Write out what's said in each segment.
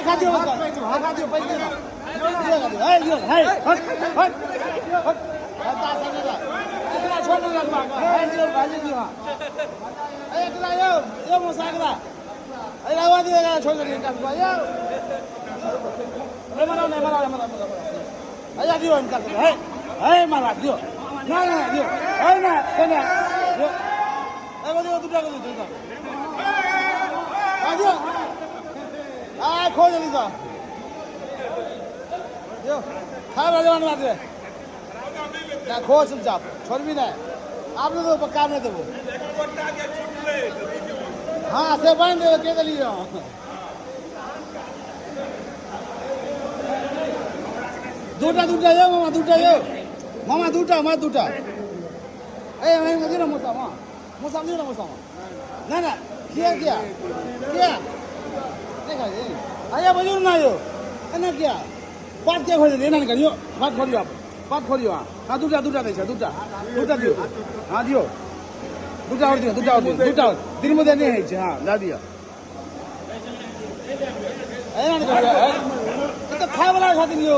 खा दियो, खा दियो, पैसे दियो, हे हट हट हट हटा समझा एकरा छोड़ ना लगवा हे दियो गाली दियो। ए एकरा यो यो मुसाकरा ए रावा दियो, एकरा छोड़ दे इनका यो ए मरा नहीं मरा मरा मरा अया दियो इनका हे हे मारा दियो ना ना दियो हे ना ना दियो ए दियो दुटा को दियो आ दियो आ खो जल्दी जा दियो खा वाले वाले बात ना खो चुपचाप छोड़बी नहीं आपने तो पक्का नहीं देबो। हाँ से बांध देबो के देलियो दुटा दुटा यो मामा दुटा यो मामा दुटा मा दुटा ए ए दियो ना मुसा मा मुसा दियो ना मुसा ना ना किया किया किया देखा ये आया बजूर ना यो ना किया बात क्या खोजे ना करियो बात खोलियो आप बात खोलियो। हाँ दुटा दुटा दै छ दुटा दुटा दियो। हाँ दियो दुटा और दियो दुटा और दियो दुटा दिन में नहीं है। हाँ ला दिया ए ना करियो तो खाए वाला खातिर यो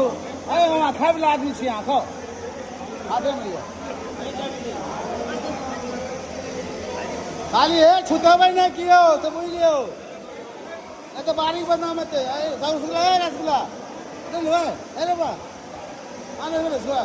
ए मामा खाए वाला आदमी छी। हाँ खाओ हाथे में लियो खाली है छुतबै नहीं कियो तो बुझ लियो नहीं तो बारीक बदनाम हेतै। ए रसगुल्ला ए रसगुल्ला नहीं लो ए रे बा आने वाले सुआ